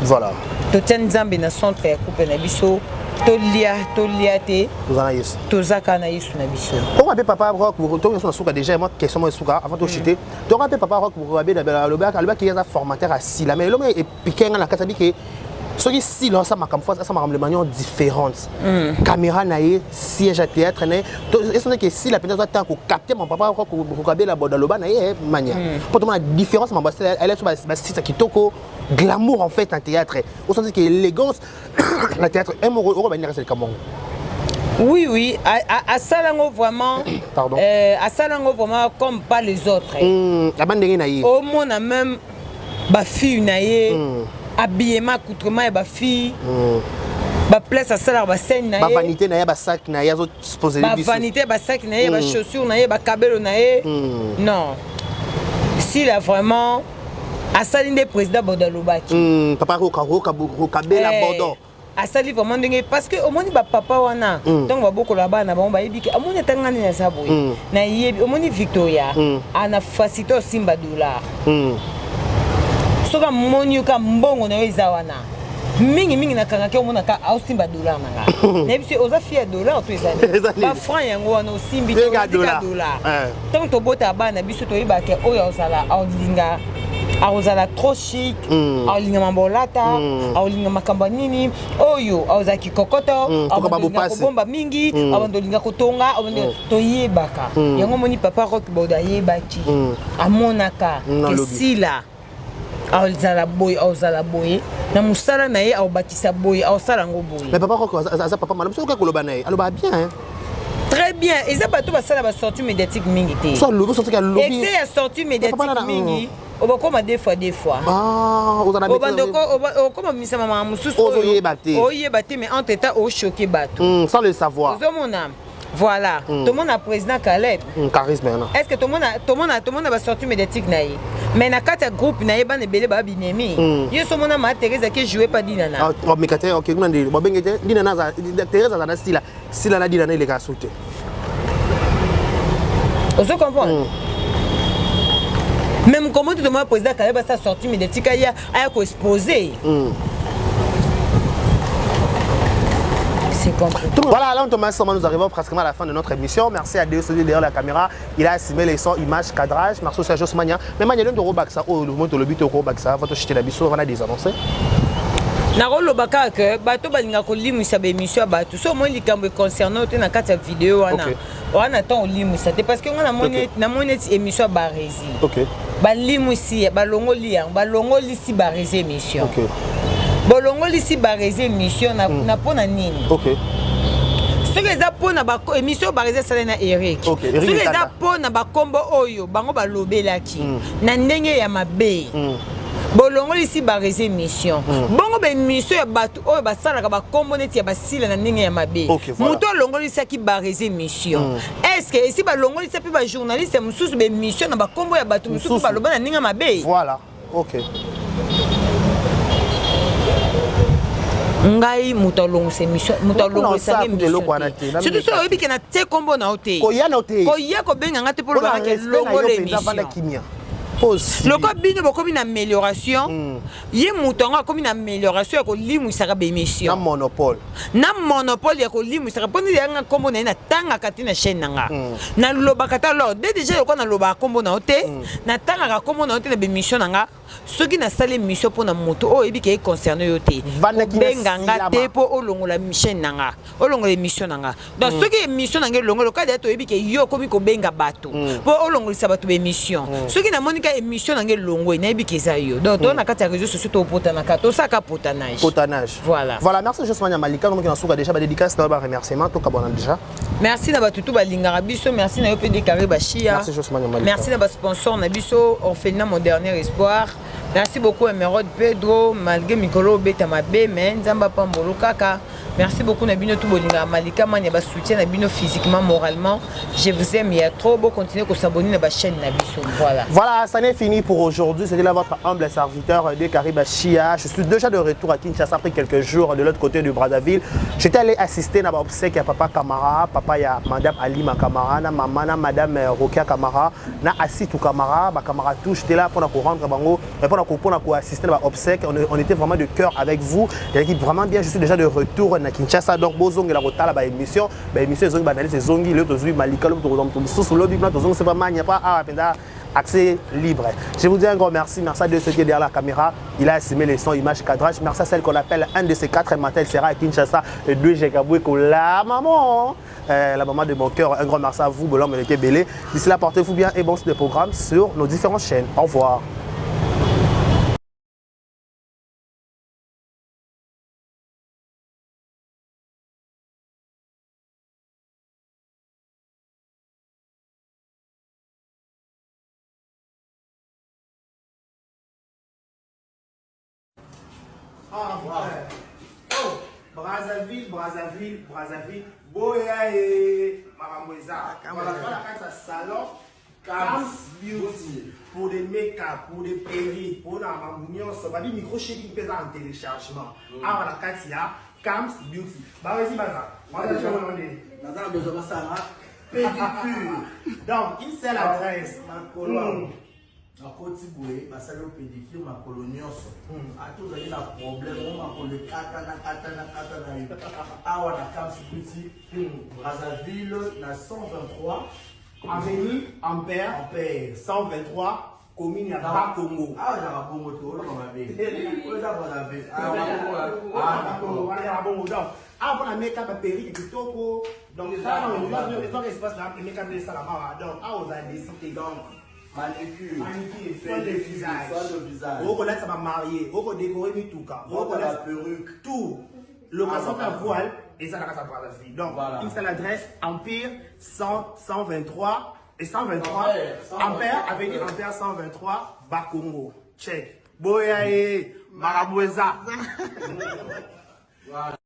Totia Nzambe na centre ya couple na biso, tolia tolia te. Toza na Yesu. Toza kaka na Yesu na biso. Oka mpe papa Rock, toki na suka déjà. Moi, question mo esuka avant tochite. Toka mpe papa Rock abe alobaki aza formateur asila, mais eloko epike nga na kati, abike soki sila asa makambo, fo asa makambo de manière différente, caméra na ye, siège ya théâtre na ye, esonaki esila mpenza aza ntango kokapte ma papa kokabela bodo aloba na ye mania mpo tomona différence. Mambo asila so basite ya kitoko, glamour en fait na théâtre, osanti ke élégance na théâtre moko oko bandinaka likambo yango. Oui, asalango vraiment. Pardon. Asalango vraiment comme pas les autres. Aba ndenge na ye. Omona même bafille na ye, habillement, accoutrement ya bafille, baplace asalaka bascène na ye. Bavanité na ye, basac na ye azospose. Bavanité, basac na ye, bachaussure na ye, bakabelo na ye. Non, sila vraiment asali nde président Bodo alobaki. Papa Rokabela Bodo. Asali vraiment ndenge, parce que omoni bapapa wana, ntango babokola bana na bango, bayebi ke omoni ata ngani naza boye, nayebi omoni Victoria ana facilité osimba dollar. Soki amoni yo ka mbongo na yo eza wana mingimingi, nakangaki omonaka aosimba dollar na nga, nayebi so oza fille ya dollar to eza bafranc yango wana osimbi te dollar. Ntango tobotaka bana na biso, toyebaka oyo azala aolinga, akozala trop chic, aolinga mambo olata, aolinga makambo ya nini oyo, aozalaki kokoto, aolinga kobomba mingi, abanda olinga kotonga. Toyebaka yango. Omoni papa Rock Bodo ayebaki, amonaka kesila aozala boye, aozala boye na mosala na ye, aobakisa boye, aosala yango boye. Mais papa Rock aza papa malamu. Soki koloba na ye, aloba bien. Très bien. Eza bato basala basortie médiatique mingi te. So alobi, soki alobi. Excès ya sortie médiatique mingi, obakoma deux fois deux fois. Okoma misama mama mosusu. Ozoyeba te. Oyeba te, mais entre temps ochoke bato. Sans le savoir. Ozomona, voilà. Tomona président Caleb. Charisme yana. Est ce que tomona basortie médiatique na ye? Mais na kati ya groupe na ye, bana ebele baya binemi ye. So omona maa Thérèse ake joue pa Dinana. Omeka te, ok, kuna nde babenge te. Dinana, Thérèse aza na sila, sila na Dinana eleka su te. Ozo comprendre? Même comment tomona président Caleb asa sortie médiatique, aya koexpose. C'est compliqué. Voilà, alors Thomas, nous arrivons pratiquement à la fin de notre émission. Merci à Dieu, celui derrière la caméra. Il a assumé les sons, images, cadrage. Merci aussi à Jos Mania. Mais Mania, le Baksa, oh, le monde, le but, le Baksa, va te jeter la biso, on a des annonces. Nakoloba kaka bato balingaka kolimwisa baémission ya bato. So omoni likambo econcerne te na kati ya video wana wana, ntango olimwisa te, parce que nga namoni neti émission ya Baresi, balimwisi, balongoli yango, balongolisi Baresi émission. Bolongolisi Barezi émission na, na mpo na nini? Ok. Soki eza mpo na émission oyo Barezi asali na Eric, Ok, Eric soki eza Likata. mpo na bakombo oyo bango balobelaki na ndenge ya mabe, bolongolisi Barezi émission, bongo baémission ya bato oyo basalaka bakombo neti ya basila na ndenge ya mabe, Ok, voilà. moto alongolisaki Barezi émission, est ce que esi balongolisa mpe bajournaliste mosusu baémission na bakombo ya bato mosusu Mosusu. baloba na ndenge ya mabe? Voilà, ok. Ngai moto alongisa émission, moto Mpona alongolisanga osala kutu eloko émission wana te, te. na Surtout mimeka soki oyebi ke na tie kombo na yo te, Koya na yo te. Koya kobenga nga te mpo Mpona olobaka ke respect na yo longola mpenza, vanda émission. kimia. Pose. Lokola bino bokomi na amélioration, ye moto yango akomi na amélioration ya kolimwisaka Na baémission. Monopole. Na monopole ya kolimwisaka, mpo nini yanga nkombo na ye natangaka te na chaîne na nga, nalobaka te? Alors de déjà lokola nalobaka nkombo na yo te, natangaka nkombo na yo te na baémission na nga, soki nasali émission mpo na moto oyo oyebi ke econcerne yo te, Vanda kimia, kobenga nga silama. te mpo olongola chaîne na nga, olongola émission na nga. Donc soki émission na nga elongoli, lokola deya toyebi ke yo okomi kobenga bato mpo olongolisa bato baémission, soki namoni ka émission na nga elongwe, nayebi ke eza yo. Donc to na kati ya réseau sociaux topotanaka, tosalaka potanage. Potanage. Voilà. Voilà, merci Josmania Malika. Donc, on a déjà ba dédicace, na ba remerciement, tout kabona déjà. Merci na bato tu balingaka biso, merci na yo mpe Dekare Bashia. Merci, Josmania Malika. Merci na basponsor na biso, Orphelinat Mon Dernier Espoir. Merci beaucoup Emerode Pedro, malgré mikolo obeta mabe, mais Nzambe apambolo kaka. Merci beaucoup na bino tu bolingaka Malika Mania, basoutien na bino physiquement, moralement, je vous aime ya trop. Bocontinue kosabonner na bachaîne na biso, voilà. Voilà, ça n'est fini pour aujourd'hui. C'était là votre humble serviteur de Kariba Chia. Je suis déjà de retour à Kinshasa après quelques jours de l'autre côté du Brazzaville. J'étais allé assister à obsèque à papa Kamara, papa ya madame Alima Kamara, na maman na madame Rokia Kamara, na Asitou Kamara, ba Kamara tout. J'étais là pour nous rendre bango, pour assister à obsèque. On était vraiment de cœur avec vous. L'équipe vraiment bien. Je suis déjà de retour à Kinshasa. Donc bozongi la rotala ba émission, ba émission ezongi, ba analyse ezongi, le tozui Malika le to lobi bla tozongi, c'est pas mania pas ah penda accès libre. Je vous dis un grand merci. Merci à de ceux qui est derrière la caméra. Il a assumé les sons, images, cadrage. Merci à celle qu'on appelle un de ces quatre. Matin, elle sera à Kinshasa. 2 Jekaboueko, la maman. La maman de mon cœur. Un grand merci à vous, Bolom Meleke Bélé. D'ici là, portez-vous bien et bon de programme sur nos différentes chaînes. Au revoir. Ah, ouais. Oh, Brazzaville, Brazzaville, Brazzaville, boya e makambo eza. Voilà, voilà kati ya salon Cams Beauty pour des make-up, pour des perruques, pour na makambo nyonso. Babi micro shaking mpe eza en téléchargement. Awa na kati ya Cams Beauty. Barezi baza. Naza na besoin basala pédicure. Donc, une seule adresse. Makolo nakoti boye, basali yo pédicure makolo nyonso. Ata ozali na problème o makolo ekatana katana katana yo, awa na Cams Beauty, Brazzaville, na 123 Avenue Ampère, Ampère 123, commune ya Bakongo. Awa ezaka bongo te, oloba mabe, oyo eza Brazzaville. Wana ya bongo. Donc awa mpona make-up ya perruque kitoko, donc ezwaka espace na make-up nde esalama awa. Donc awa ozala desi te. Donc manicure, manicure, soin de visage, soin de visage, okolatisa bamariés, okodécorer mituka, okola perruque, tout, location ya voile eza na kati ya Brazzaville. Donc Voilà. une seule adresse, Empire 100, 123 et 123 Ampère, Ampère, avenue Ampère 123, Bakongo. Check, boya ye makambo eza. Voilà.